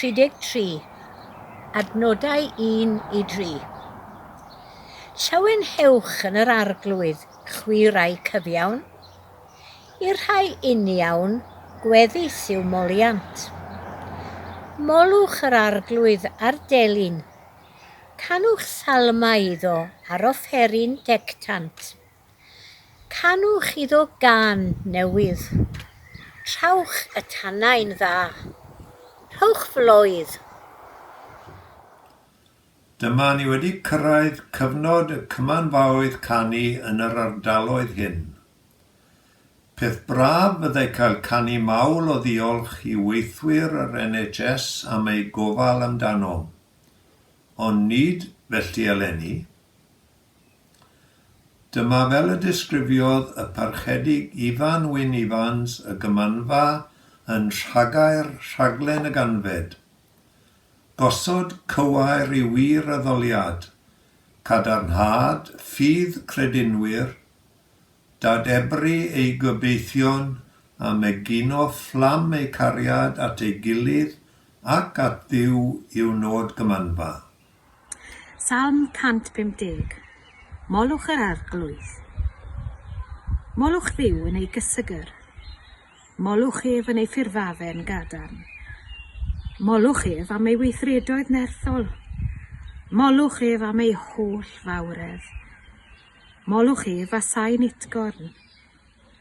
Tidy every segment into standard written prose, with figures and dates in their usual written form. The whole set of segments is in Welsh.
133, adnodau 1 i 3. Llawenhewch yn yr Arglwydd, chwi rai cyfiawn. I'r rhai uniawn, gweddus yw moliant. Molwch yr Arglwydd ar delyn. Canwch salmau iddo ar offeryn dectant. Canwch iddo gân newydd. Trowch y tannau'n dda. Rhowch floedd. Dyma ni wedi cyrraedd cyfnod y cymanfaoedd canu yn yr ardaloedd hyn. Peth braf fyddai cael canu mawl o ddiolch i weithwyr yr NHS am eu gofal amdanom. Ond nid felly eleni. Dyma fel y disgrifiodd y Parchedig Ifan Wyn Ifans y Gymanfa yn Rhagair Rhaglen y Ganfed, Gosod cywair i wir addoliad, cadarnhad ffydd credinwyr, dadebru eu gobeithion a megino fflam eu cariad at ei gilydd ac at Dduw yw nod Gymanfa. Salm 150. Molwch yr Arglwydd. Molwch Dduw yn ei gysegr. Molwch ef yn ei ffurfafen gadarn. Molwch ef am ei weithredoedd nerthol. Molwch ef am ei holl fawredd. Molwch ef â sain utgorn.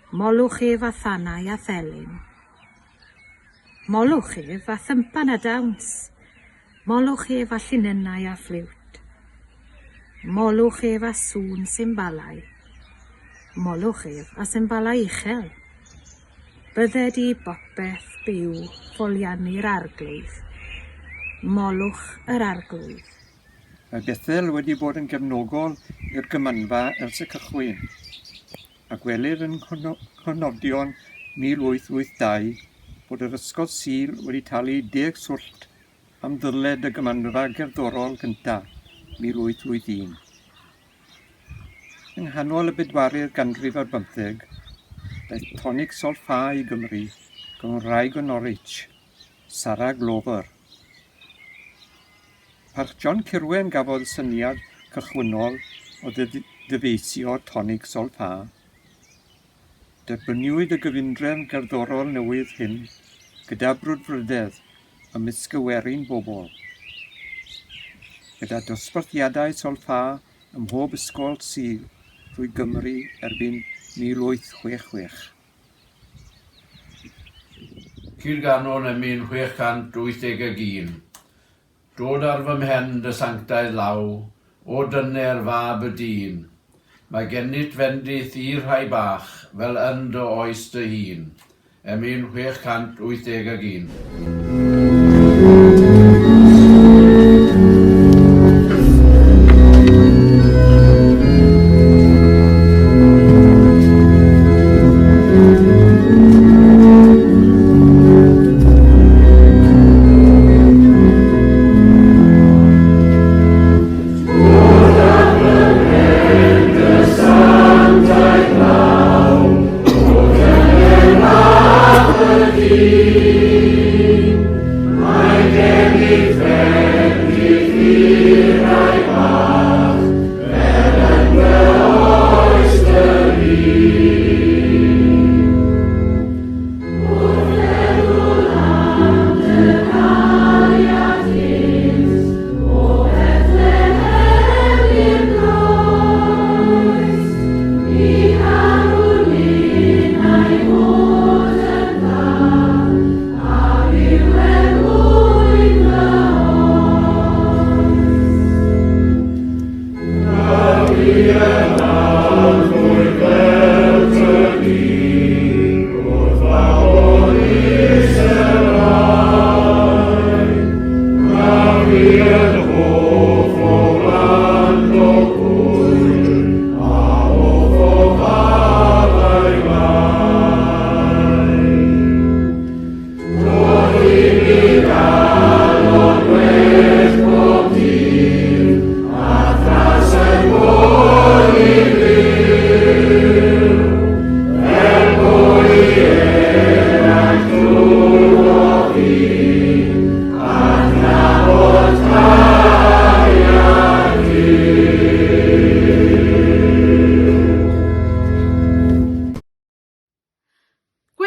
Molwch ef â thanau a thelyn. Molwch ef â thympan a dawns. Molwch ef â llinynnau a ffliwt. Molwch ef â sŵn simbalau. Molwch ef â simbalau uchel. Bydded i bopeth byw foliannu'r Arglwydd. Molwch yr Arglwydd. Mae Bethel wedi bod yn gefnogol i'r Gymanfa ers y cychwyn, a gwelir yn nghofnodion 1882 bod yr Ysgol Sul wedi talu deg swllt am ddyled y Gymanfa Gerddorol gyntaf, 1881. Yng nghanol y bedwaredd ganrif ar bymtheg, daeth tonic sol-ffa i Gymru gan wraig o Norwich, Sarah Glover. Parch John Curwen gafodd y syniad cychwynnol o ddyfeisio tonic sol-ffa. Derbyniwyd y gyfundrefn gerddorol newydd hyn gyda brwdfrydedd ymysg y werin bobl. Gyda dosbarthiadau sol-ffa ym mhob ysgol Sul drwy Gymru erbyn 1866. Cyd-ganwn emyn 681. Dod ar fy mhen dy sanctaidd law, O dyner fab y dyn. Mae gennyt fendith i'r rhai bach, fel yn dy oes dy hun. Emyn 681.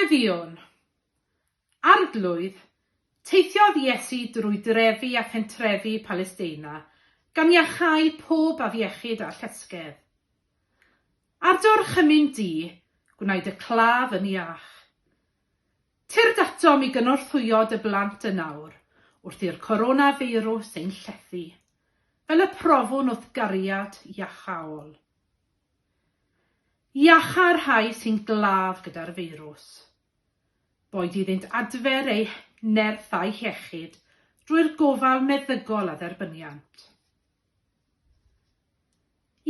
Gweddïwn. Arglwydd, teithiodd Iesu drwy drefi a phentrefi Palesteina, gan iachau pob afiechyd a llesgedd. Ar dy orchymyn di, gwnaed y claf yn iach. Tyrd atom i gynorthwyo dy blant yn awr, wrth i'r coronafeirws ein llethu, fel y profwn wrth gariad iachaol. Iacha'r rhai sy'n glaf gyda'r feirws. Boed iddynt adfer eu nerth a'u hiechyd drwy'r gofal meddygol a dderbyniant.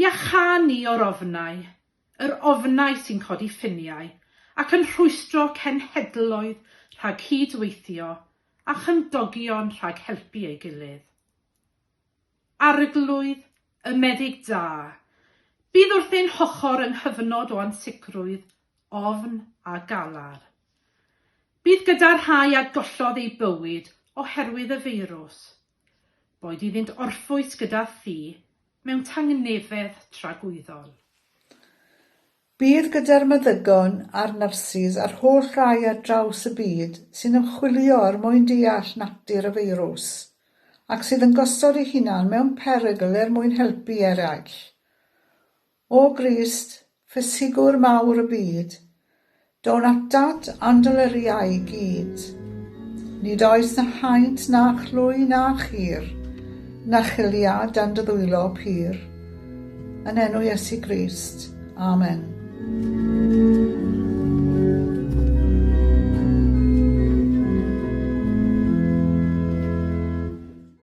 Iachâ ni o'r ofnau, yr ofnau sy'n codi ffiniau ac yn rhwystro cenhedloedd rhag cyd-weithio a chymdogion rhag helpu ei gilydd. Arglwydd, y meddyg da, bydd wrth ein hochr yng nghyfnod o ansicrwydd, ofn a galar. Bydd gyda'r rhai a gollodd eu bywyd oherwydd y feirws. Boed iddynt orffwys gyda thi mewn tangnefedd tragwyddol. Bydd gyda'r meddygon a'r nyrsys a'r holl rai ar draws y byd sy'n ymchwilio er mwyn deall natur y feirws, ac sydd yn gosod eu hunain mewn perygl er mwyn helpu eraill. O Grist, ffisigwr mawr y byd, down atat a'n doluriau i gyd. Nid oes na haint na chlwy na chur, na chiliad dan dy ddwylo pur. Yn enw Iesu Grist. Amen.